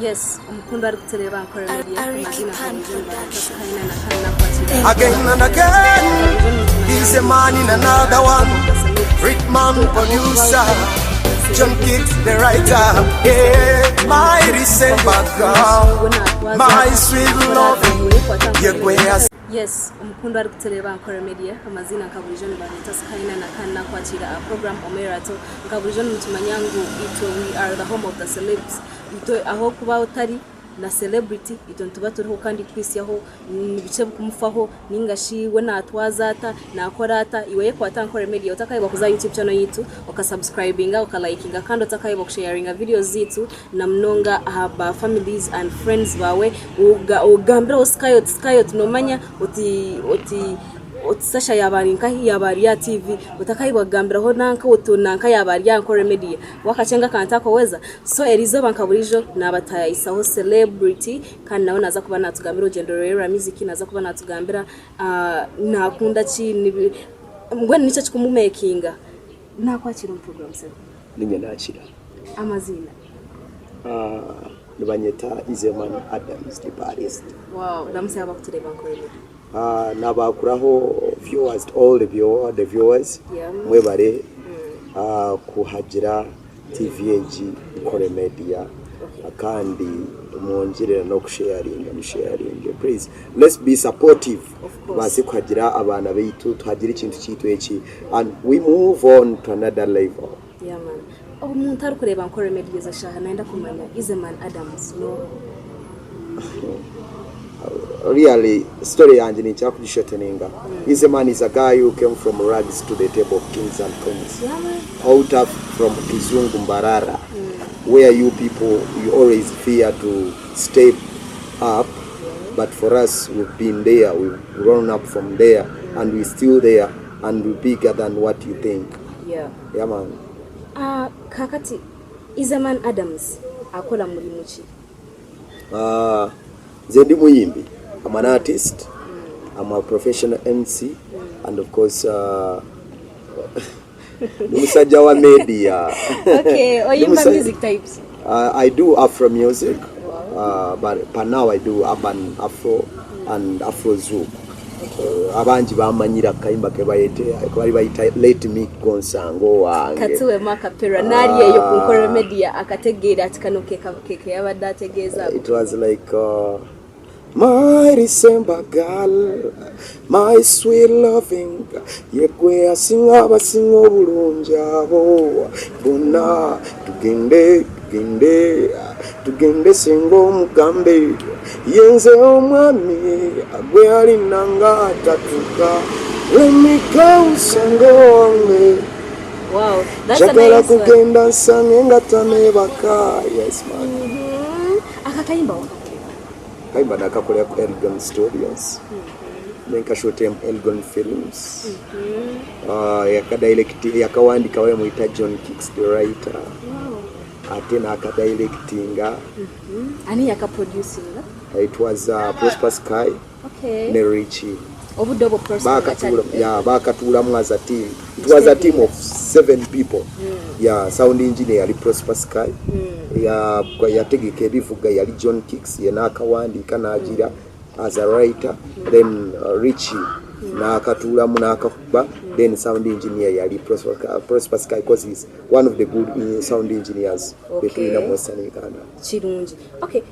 Yes, omukundwa ari kutureeba Ankore Media. Ricky Amazina Pan nka bulijjo Production. nibareeta. Again and again, he's a man in another one. Rickman producer, John Kicks the writer. Yeah, my recent background, my sweet loving. Yeah. Yes, omukundwa ari kutureeba Ankore Media, amazina nka bulijjo nibareeta Skyna na kandi nakwakira a program Omerato. Nka bulijjo nimutumanya ngu itwe we are the home of the celebs. Itwe aho kuba otari na celebrity, itwe nituba turiho kandi kwisyaho nibice bikumufaho ninga shi we natwaza ata, nakora ata. Iwe yekwata Ankore Media, otakayibwa kuza YouTube channel yitu, okasubscribinga, okalikinga, kandi otakayibwa kusharinga videos zitu na munonga aha ba families and friends bawe. Ogambiraho Skyot, Skyot nomanya oti Sasha yabari nkahi, yabari ya TV. Otakayibwa kugambiraho nanka uti nanka yabari ya Ankore Media wakachenga kantakoweza. So erizoba nka burijo nabatayisaho celebrity, kandi nawe naza kuba natugambira urugendo rwe music, naza kuba natugambira nakunda ki, mbwenu nicyo kikumumakinga. Nakwakira omu program se. Ninye nakira. Amazina? Nibanyeta Izeman Adams the baddest. Wow, ndamusi abakutureba Ankore Media. Nabakuraho viewers, all the viewers, mwebare kuhagira TVG Nkore Media, kandi mwongerera no kusharinga, musharinge please. Let's be supportive. Of course. Tubase kuhagira abaana baitu, tuhagira ekintu kiitu eki and we move on to another level. Yeah man, omuntu arikureba Ankore Media zashaha naenda kumanya Izeman Adams no. Really, story yanjye ni icyakugishorteninga. Izeman is a guy who came from rags to the table of kings and queens, Yeah man. Out of from Kizungu Mbarara, where you people, you always fear to step up, but for us, we've been there, we've grown up from there, and we're still there, and we're bigger than what you think. Yeah man. Kakati Izeman Adams akola mulimu ki? Nze ndi muyimbi. I'm an artist, I'm a professional MC, and of course ndi musajja wa media. Okay, oyimba music types? I do Afro music, but now I do urban Afro and Afro Zouk. Abangi bamanyira kayimba ke bayite bali bayita "Let Me Go Nsango wange". Katuwemu akapera naali eyo ku Nkore Media akategeera ati kano keke yabadde ategeeza. It was like, "My December girl, my sweet loving, yegwe asinga abasinga obulungi abo bonna. Tugende, tugende, tugende singa omugambe yenze omwami gwe alinanga atatuka. Let me go nsange wange." Wow, that's a Njagala nice one. kugenda nsange nga taneebaka. Yes man. Aka kayimba wakakolera? Kayimba nakakolera ku Elgon Studios, nenkashoota mu Elgon Films. Yakadirecti, yakawandika we muyita John Kicks the writer, ate nakadirectinga. Ani yakaproducinga? It was Prosper Sky ne Richie. Obudde obwo Prosper Ya, bakatuulamu as a team. It was a team of seven people. Ya, sound engineer yali Prosper Sky, ya yategeka ebivuga yali John Kicks, ye n'akawandiika n'agira as a writer, then Richie n'akatuulamu n'akakuba, then sound engineer yali Prosper Sky, because he's one of the good sound engineers betulina mu Western Uganda. Kirungi. Okay,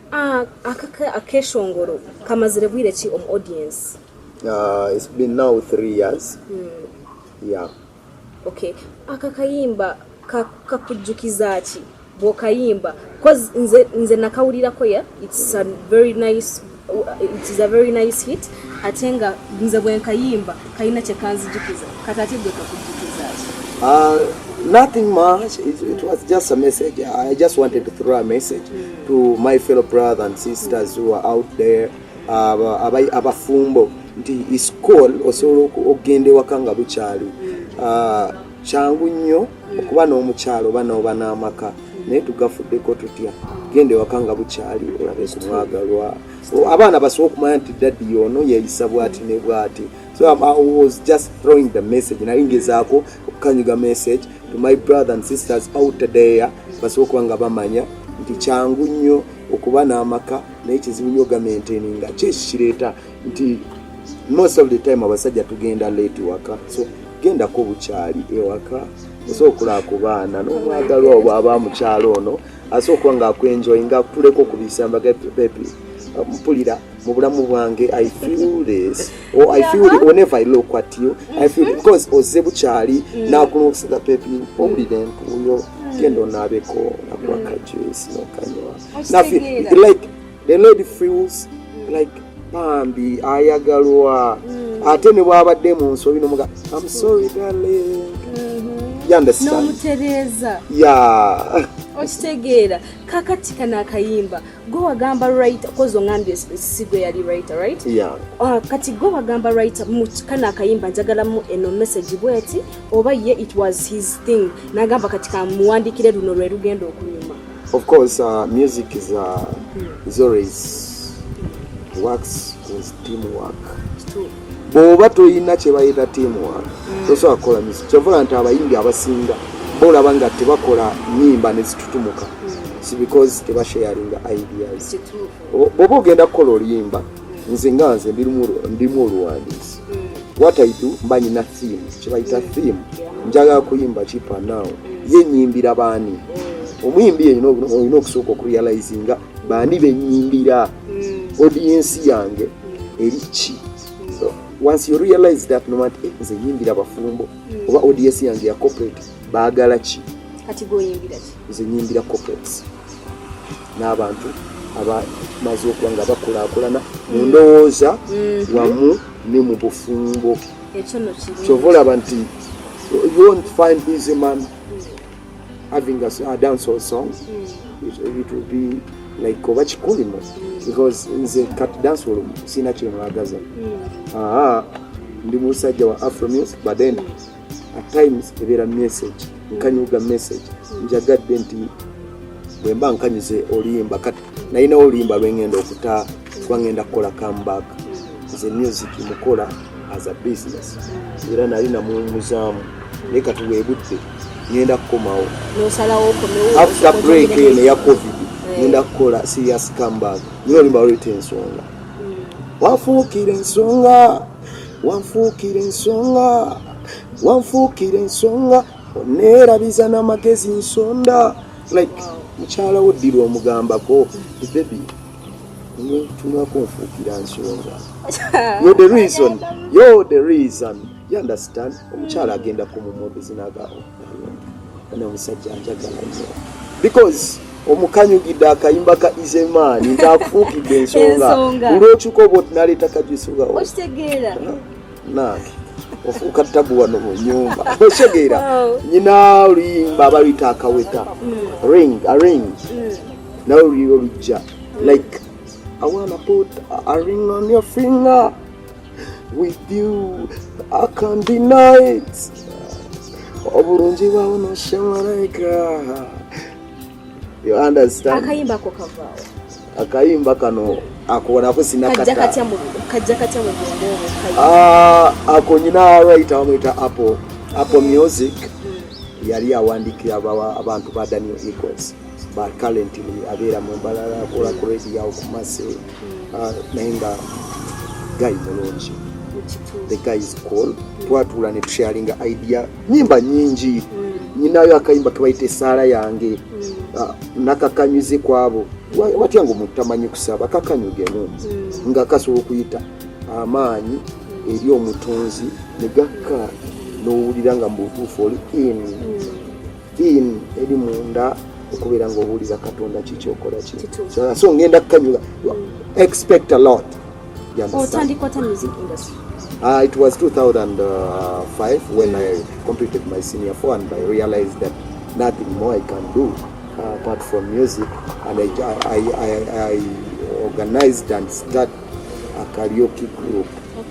akeshongoro kamazire bwire ki omu audience? It's been now 3 years, yeah. Okay, aka kayimba kakujjukiza ki bw'okayimba? 'Cause nze nakawulirako ya it is a very nice hit, ate nga nze bwe nkayimba kalina kye kanzijukiza. Kati ate gwe kakujjukiza ki? Nothing much. It was just a message. I just wanted to throw a message to my fellow brothers and sisters who are out there. Abafumbo nti iskool osobola okugenda ewaka nga bukyali. Kyangu nnyo okuba n'omukyalo oba n'oba n'amaka, naye tugafuddeko tutya? Genda ewaka nga bukyali, olabe ku mwagalwa. Abaana basobola okumanya nti daddy ono yeeyisa bwati ne bwati. So I was just throwing the message, nali ngezaako okukanyuga message to my brother and sisters out there, basobola okuba nga bamanya nti kyangu nnyo. Okuba n'amaka naye kizibu nnyo gamaintaininga. Kyekikireeta nti most of the time abasajja tugenda late waka, so gendako bukyali ewaka, osobola okulaba ku baana n'omwagalwa obwo aba mukyalo ono asobola okuba nga akwenjoyinga, akutuleko ku bisamba ga baby, mpulira mu bulamu bwange, I feel this or I feel it whenever I look at you, I feel it because ozze bukyali nakunokusega, baby, owulira entuuyo, genda onaabeko, nakuwa ka juice nokanywa. Okitegeera. Like the lady feels like bambi ayagalwa, ate ne bwabadde mu nsobi nomuga, "I'm sorry, darling." You understand? N'omutereeza. Yeah. Okitegeera. Kakati kano akayimba gwe wagamba writer, kozi oŋambye si gwe yali writer, right? Yeah. Ah, kati gwe wagamba writer mu kano akayimba njagalamu eno message bweti, oba ye it was his thing n'agamba kati kamuwandikire luno lwe lugenda okunyuma? Of course, music is always works with teamwork. Kituufu. Bw'oba toyina kye bayita teamwork, tosobola kukola music. Kyova nti abayimbi abasinga bolaba nga tebakola nyimba ne zitutumuka, si because tebasharinga ideas. Bw'oba ogenda kukola oluyimba, nze nga nze ndimu oluwandiisi, what I do, mba nyina theme, kyebayita theme. Njagala kuyimba kipa now, ye nyimbira baani? Omuyimbi yenina olina okusooka okurealizinga baani benyimbira, audience yange eri ki. So, once you realize that, no nti eh, nze nyimbira bafumbo oba audience yange ya corporate, baagala ki? Kati gweoyimbira ki? Nze nyimbira corporates n'abantu abamaze okuba nga bakulaakulana mu ndowooza wamu ne mu bufumbo. Ekyo nno kiri. Kyova olaba nti you won't find Easy Man having a dancehall song. It will be like oba kikolimo, because nze kati dancehall sina kyemwagaza. Aha, ndi musajja wa Afro music, but then at times ebeera message, nkanyuga message. Njagadde nti bwe mba nkanyuze oluyimba, kati nalinawo oluyimba lwengenda okuta kuba ngenda kukola comeback. Nze music mukola as a business, era nali namuwumuzaamu, naye kati webudde ngenda kukomawo. Nosalawo okomewo. After break eno eya COVID, ngenda kukola serious comeback. Nina oluyimba lweta "Ensonga". Wanfuukira ensonga, wanfuukira ensonga, wanfuukira ensonga, oneerabiza n'amagezi nsonda. Like mukyala wo ddirwa omugambako, "Baby, tunako nfuukira nsonga, you're the reason, you're the reason." You understand? Omukyala agenda kumumodezi naga, "Ana omusajja njagala nnyo," because omukanyugidde akayimba ka Izemaani nti akufuukidde ensonga. Ensonga. Olwokyuka oba otinaleeta kajisuga. Okitegeera. Nange ofuuka tabu wano mu nyumba, okitegeera? Wow. Nyina oluyimba abaluyita "Akaweta", ring a ring, nawe oluyimba olujja like, "I wanna put a ring on your finger, with you I can't deny it, obulungi bwawo noshamalaika." You understand? Akayimba ako kavaawo? Akayimba kano ako nako kajja sinakata. Katya mu kajja katya mu bwongo obwo kayimba? Ah, ako nyina writer bamwita Apple Music, yali awandikira abantu ba Daniel Eagles, but currently abeera mu Mbalala, akola ku radio awo ku Mase. Ah, naye nga guy mulungi. The guy is cool. Twatuula ne tusharinga idea, nyimba nyingi. Nyinayo akayimba kebayita "Esaala Yange". Ah, nakakanyuze kwabo. Watya nga omuntu tamanyi kusaba, kakanyugemu nga kasobola okuyita amaanyi eri omutonzi ne gakka n'owulira nga mu butuufu oli in eri munda okubeera ng'owulira Katonda kikyokola ki. Kituufu. So ngenda kukanyuga, expect a lot. You understand? Otandika otya music industry? It was 2005 when I completed my senior four and I realized that nothing more I can do apart from music. And I organized and started a karaoke group.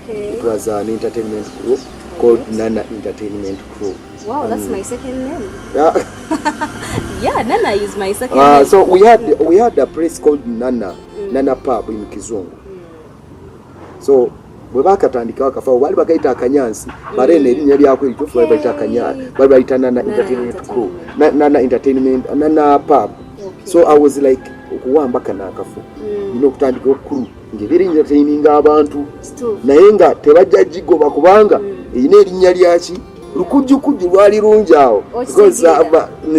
It was an entertainment group called Nana Entertainment Crew. Wow, that's my second name. Yeah. Yeah, Nana is my second name. So we had a place called Nana Pub in Kizungu. So bwe bakatandikawo akafawo baali bakayita akanyansi, barena erinnya lyako erituufu bali bayita akanyansi, bali bayita Nana Nana Entertainment Crew. Entertainment. Nana Entertainment, Nana Pub. So I was like Okuwamba kano akafo, nina okutandika okukulu ngaebeera entertaininga abantu, naye nga tebajja gigoba kubanga erina erinnya lyaki. Lukujjukujju lwali lungi awo because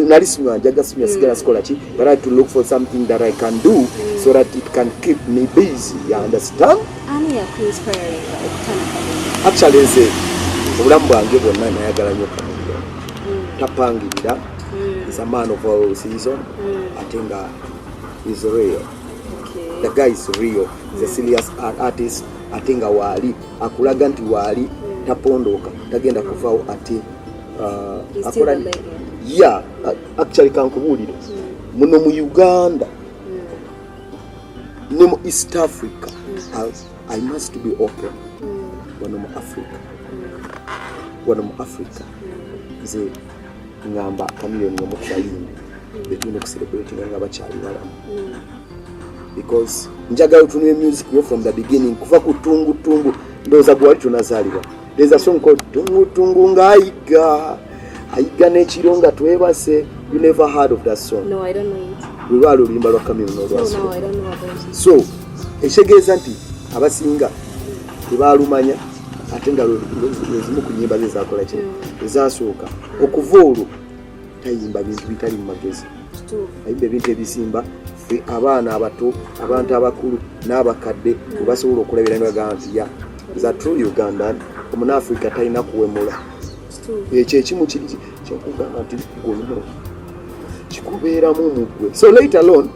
nali sinywa njaga, sinywa sigala, sikola ki, but I had to look for something that I can do so that it can keep me busy, you understand? Ani yakuinspiringa okutandika? Actually, nze obulamu bwange bwonna nayagala nnyo Chameleone. Tapangirira, is a man of all season, ate nga is real. The guy is real, is a serious artist, ate nga waali akulaga nti waali tapondooka, tagenda kuvaawo ate He's still akola a legend. Yeah, actually kankubuulire, muno mu Uganda ne mu East Africa, I must be open, wano mu Africa, wano mu Africa, nze ngamba Chameleone omu ku bayimbi betulina okucelebratinga nga bakyali balamu, because njagala otunule music yo from the beginning, kuva ku tungu tungu. Ndowooza gwe wali tonazaalibwa. There's a song called Tungu Tungu, ng'ayiga ayiga n'ekiro nga twebase. You never heard of that song? No, I don't know it. Lwe lwali oluyimba lwa Chameleone No, olwasooka. no, I don't know about it. So ekitegeeza nti abasinga tebaalumanya, ate nga lwe zimu ku nyimba ze zakola ki ezasooka. Okuva olwo tayimba bintu bitali mu magezi. Kituufu. Ayimba ebintu ebisimba ffe abaana abato, abantu abakulu n'abakadde webasobola okulabira nibagamba nti ya za true Ugandan, omunaafrika talina kuwemula. Kituufu. Ekyo ekimu kiri kyokugamba nti gulino kikubeeramu mugwe. So later on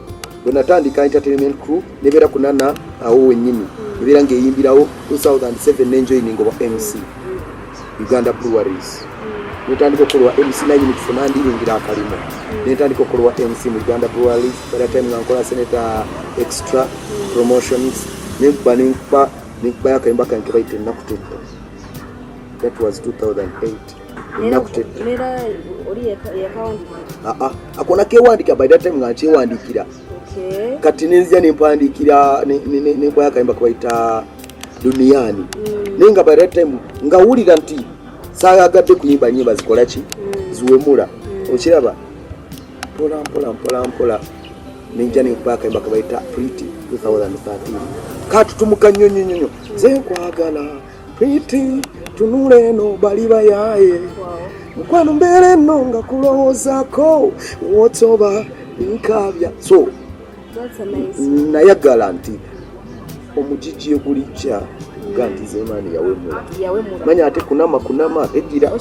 bwe natandika entertainment crew, nebeera kunana awo wennyini, ebeera ng'eyimbirawo. 2007 nenjoining oba MC Uganda Breweries, netandika okukola MC nanyini kifo, nandiringira akalimu, netandika okukola MC mu Uganda Breweries. By that time nga nkola Senator Extra Promotions, nenkuba nenkuba nenkubayo akayimba kange kebayita Ennaku Tetta. That was 2008, Ennaku Tetta. Nera oli yakawandika? Aa, akona kewandika. By that time nga nkyewandikira. Kati nenzija nempandiikira nenkubayo akayimba kebayita Duniyani, naye nga by that time nga wulira nti saayagadde kuyimba nyimba zikola ki, ziwemula. Okiraba, mpola mpola mpola mpola nenja nenkuba akayimba kebayita Pretty 2013, katutumuka nnyo nnyo nnyo, nze nkwagala Pretty, tunula eno bali bayaye. Mukwano, mbeera eno nga kulowoozaako, wotoba nkabya. So That's a nice. nayagala nti omugigi ogulijja ga nti zemaani yawemula. Yawemula. Manya ate kunama kunama ejjira,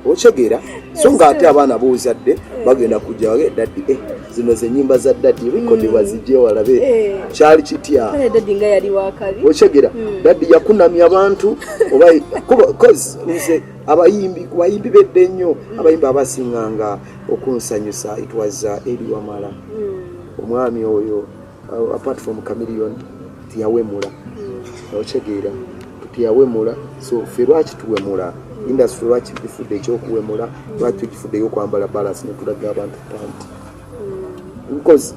okitegeera? So nga ate abaana boozadde bagenda kujja bage daddy, eh, zino zenyimba za daddy, rekodi bazijje walabe. Kyali kitya? Kale daddy nga yali wakabi. Okitegeera, daddy yakunamya abantu oba cause nze abayimbi, ku bayimbi bedde ennyo, abayimbi abasinganga okunsanyusa, it was Elly Wamala. Omwami oyo, apart from Chameleone, tiyawemula. Okitegeera, tiyawemula. So ffe lwaki tuwemula? Industry lwaki tugifudde ekyokuwemula? Lwaki tugifudde eyokwambala balance netulaga abantu panti? Because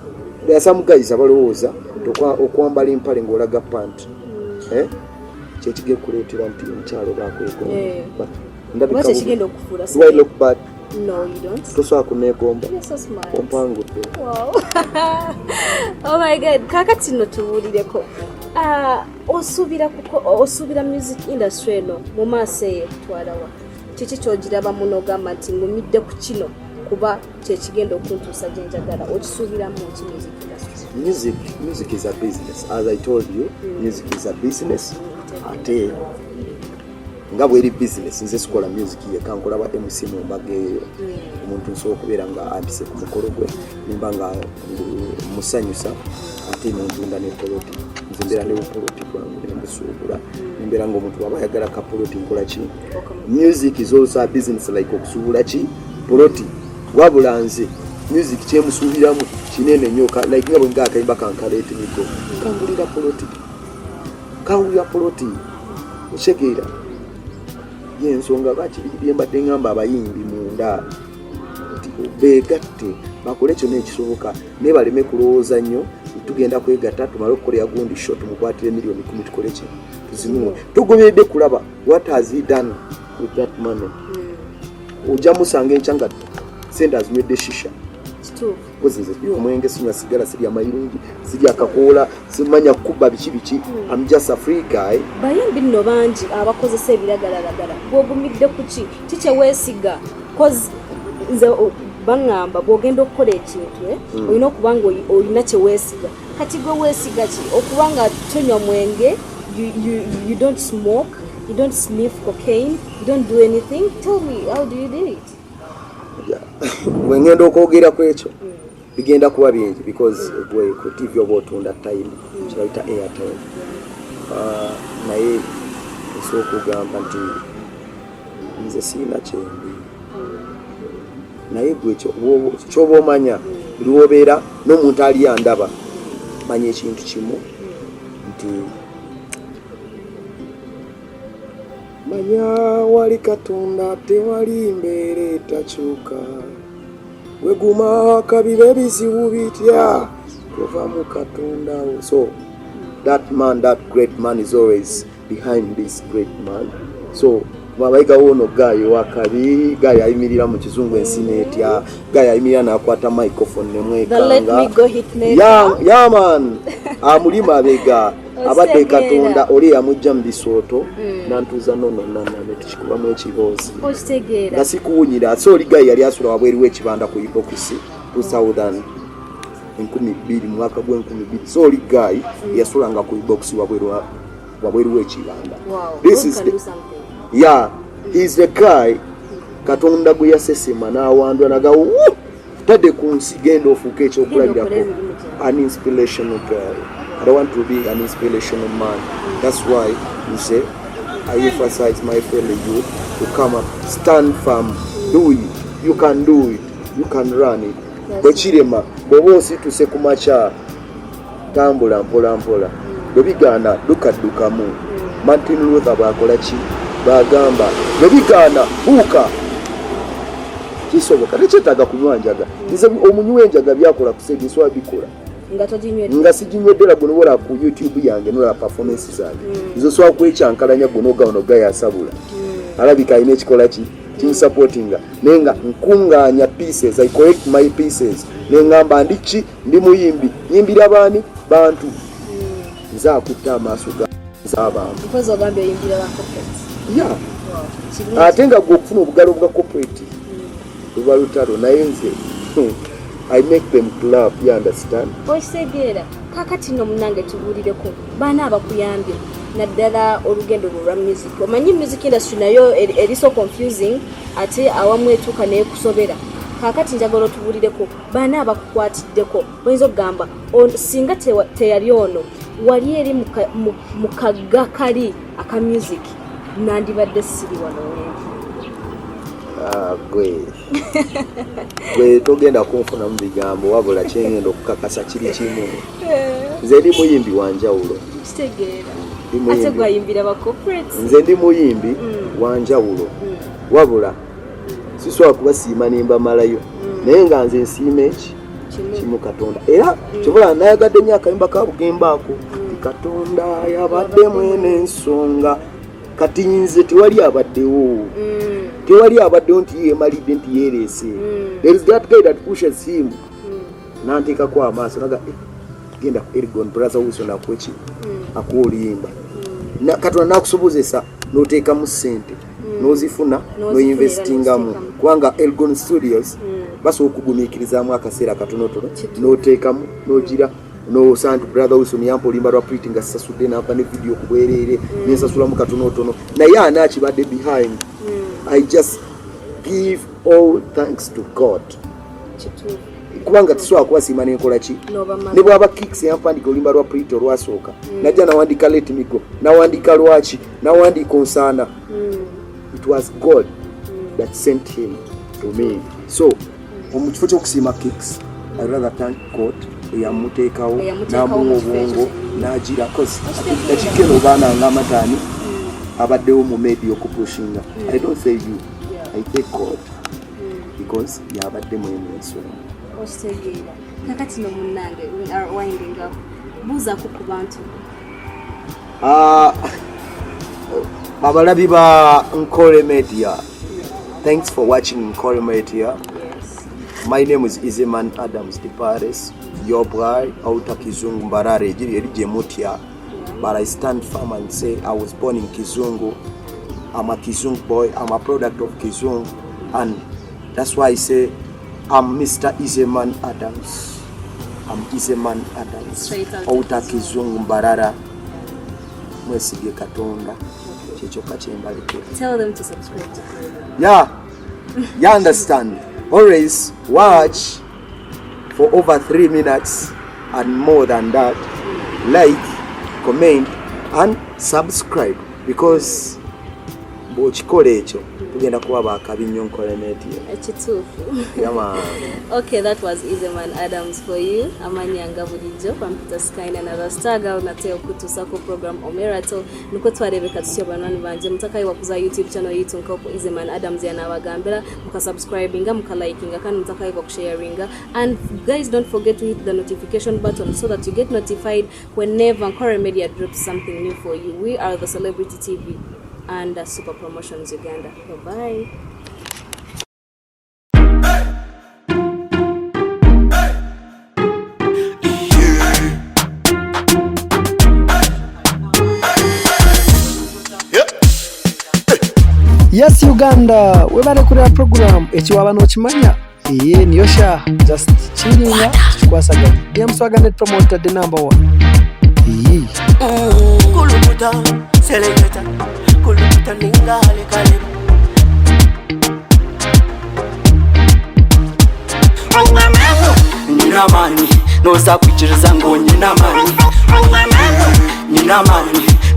there are some guys abalowooza nti okwambala empale ng'olaga panti, eh? Kyekigenda kuleetera nti omukyalo oba Eh. akwegomba. Ndabika Oba bubi. kyekigenda okufuula. Do I look bad? No, you don't. Tosobola kuneegomba? You're so smart. Ompangudde. Wow. Oh my God. Kakati nno tubuulireko. Ah, osuubira kuko osuubira music industry eno mu maaso eyo ekutwala wa? Kiki kyogiraba muno ogamba nti ngumidde ku kino kuba kyekigenda okuntuusa gye njagala? Okisuubiramu ki music industry? Music is a business. As I told you, music is a business. Ate nga bweri business, nze sikola music yekka, nkola ba MC mu mbaga eyo. Omuntu nsobola okubeera nga ampise ku mukolo gwe, nimba nga musanyusa, ate nentunda ne poloti. Nze mbeera ne bupoloti bwange nembusuubula, nembeera nga omuntu waba ayagala ka poloti nkola ki. Music is also a business, like okusuubula ki poloti. Wabula nze music kyemusuubiramu kinene nnyo, like nga bwe nga akayimba kankaleetimigo kangulira poloti, kangulira poloti. Okitegeera? Yensonga lwaki byembadde ngamba abayimbi munda nti beegatte bakole kyonna ekisoboka, naye baleme kulowooza nnyo tugenda kwegatta tumale okukolera gundi show, tumukwatire miliyoni 10, tukole ki, tuzimuwe. Tugoberedde kulaba what has he done with that money. Ojja musanga enkya nga sente azinywedde shisha. Kituufu. Kozi nze sinywa omwenge, sinywa sigala, sirya mayirungi, sirya kakoola, simanya kuba biki biki. I'm just a free guy. Bayimbi nno bangi abakozesa ebiragalalagala, bw'ogumidde ku ki? Kikyeweesiga? Cause nze baŋŋamba bw'ogenda okukola ekintu, olina okuba nga olina kyeweesiga. Kati gwe weesiga ki okuba nga tonywa mwenge, you don't smoke, you don't sniff cocaine, you don't do anything? Tell me, how do you do it? Bwe ngenda okwogera ku ekyo, bigenda kuba bingi, because gwe ku TV oba otunda time, kibayita airtime. Ah, naye osobola okugamba nti nze siina kyembi, naye gwe kyoba omanya buli wobeera n'omuntu ali andaba, manya ekintu kimu nti manya wali Katonda, tewali mbeera etakyuka. Weguma kabibe bizibu bitya, tova mu Katonda wo. So that man, that great man is always behind this great man. So bwabayigawo ono guy wakabi, guy ayimirira mu kizungu ensi netya, guy ayimirira nakwata microphone. The Let Me Go hitmaker. Yeah man, amuli mabega abadde Osegeera. Katonda oli yamujja mu bisooto nantuuza nono nana netukikubamu ekiboozi. Okitegeera. Nga sikuwunyira. So oli guy yali asula wabweru w'ekibanda ku ibokisi 2000, 2000, mwaka gw'2000. So oli guy yasulanga ku ibokisi wabweru w'ekibanda. This God is can the do something. Yeah, he's the guy Katonda gwe yasesema n'awandwa naga tadde ku nsi, genda ofuuke ekyokulabirako. Genda okole emirimu gyawe. An inspirational guy. I don't want to be an inspirational man. That's why nze I emphasize my fellow youth to come up, stand firm, do it. You can do it, you can run it. Bwe kirema, bw'oba osituse ku makya, tambula mpola mpola. Bwe bigaana, ddukaddukamu. Martin Luther bw'akola ki, bw'agamba bwe bigaana, buuka. Kisoboka, tekyetaaga kunywa njaga. Nze omunywi w'enjaga byakola ku stage nsobola bikola Nga toginywedde. Nga siginywedde. Era gwe ku YouTube yange nolaba performance zange, nze osobola kwekyankalanya gwe nogawano gayasabula alabika alina ekikola ki kimusupportinga, naye nga nkuŋŋaanya pieces. I collect my pieces neŋŋamba ndi ki? Ndi muyimbi, nyimbira baani? Bantu. Nze akutte amaaso ga abantu. Because ogambye oyimbira ba corporate. Yeah. Kirungi. Ate nga gwe okufuna obugalo bwa corporate luba lutalo, naye nze I make them clap, you understand? Okitegeera. Kakati nno munange, tubuulireko baana abakuyambye naddala olugendo lwo lwa music. Omanyi music industry nayo eri so confusing, ate awamu etuuka neyekusobera. Kakati njagala otubuulireko baana abakukwatiddeko, oyinza okugamba singa teyali ono wali eri mu kagga kali aka music, nandibadde siri wano wendi. Ah, gwe togenda kunfunamu bigambo, wabula kyengenda okukakasa kiri kimu, nze ndi muyimbi wanjawulo. Kitegeera. Ndi muyimbi. Ate gwayimbira ba corporates. Nze ndi muyimbi wanjawulo, wabula sisobola kubasiima nembamalayo, naye nga nze nsiima eki? Kimu. Kimu, Katonda. Era kyobola nayagadde nnyo akayimba ka Bugembe ako ti Katonda yabadde mwene ensonga. Kati nze tewali abaddewo, tewali abaddewo nti yeemalidde, nti yeereese. There is that guy that pushes him, nanteekako amaaso naga, "Eh, genda ku Elgon, Brother Wilson akuweki, akuwa oluyimba." Katonda nakusobozesa n'oteekamu ssente, n'ozifuna, N'ozifuna. N'oinvestingamu. Era n'oziteekamu. Kubanga Elgon Studios basobola okugumiikirizaamu akaseera katonotono, Kituufu. n'oteekamu, n'ogira nosanga nti Brother Wilson yampa oluyimba lwa Pretty nga sasudde, nampa ne video ku bwereere, nensasulamu katonotono, naye ana akibadde behind. I just give all thanks to God. Kituufu. Kubanga tisobola kubasiima nenkola ki? N'obamala. Ne bwaba Kicks yampandika oluyimba lwa Pretty olwasooka, najja nawandika Let Me Go, nawandika Lwaki, nawandika Onsaana. It was God that sent him to me. So mu kifo ky'okusiima Kicks, I rather thank God eyamuteekawo. Eyamuteekawo n'amuwa mu kifo ekyo obwongo kyennyini. n'agira dakiika eno obaana nga amataani abaddewo mu media okupushinga. I don't say you, I thank God because yabadde mwene ensonga. Okitegeera. Kakati no munnange, we are winding up, buuzaako ku bantu. Ah, abalabi ba Nkole Media, thanks for watching Nkole Media. Yes. My name is Izeman Adams de Paris, your boy, outa Kizungu Mbarare, ejiri eri gye mutya. But I stand firm and say I was born in Kizungu. I'm a Kizungu boy. I'm a product of Kizungu. And that's why I say I'm Mr. Izeman Adams. I'm Izeman Adams. Straight out Outa of Kizungu Mbarara. Mwesige Katonda. Kyekyoka kyembalekera. Tell them to subscribe to Corridor. Yeah, you understand. Always watch for over 3 minutes and more than that. Like, comment, and subscribe because bw'okikola ekyo tugenda kuba bakabi nnyo Nkole Media. Ekituufu. Yeah, man. Okay, that was Izeman Adams for you. Amanya nga bulijjo Pampita Skyna na Star Girl nate okutuusako program Omerato nukwo twarebeka tutyo banwani banje mutakayiwa kuza YouTube channel yitu nkopo Izeman Adams yanabagambira mukasubscribinga, mukalikinga kandi mutakayiwa kusharinga. And guys, don't forget to hit the notification button so that you get notified whenever Nkore Media drops something new for you. We are the Celebrity TV and Super Promotions Uganda. Bye bye. Yes, Uganda, webale kureba program ekiwaba nokimanya iye niyo sha just kiringa kikwasaganya DM Net Promoter, the number one iyi. Kulukuta seleketa kulukuta ningale kaleba. Nyina amani noza kwikiriza ngo nyina amani, nyina amani.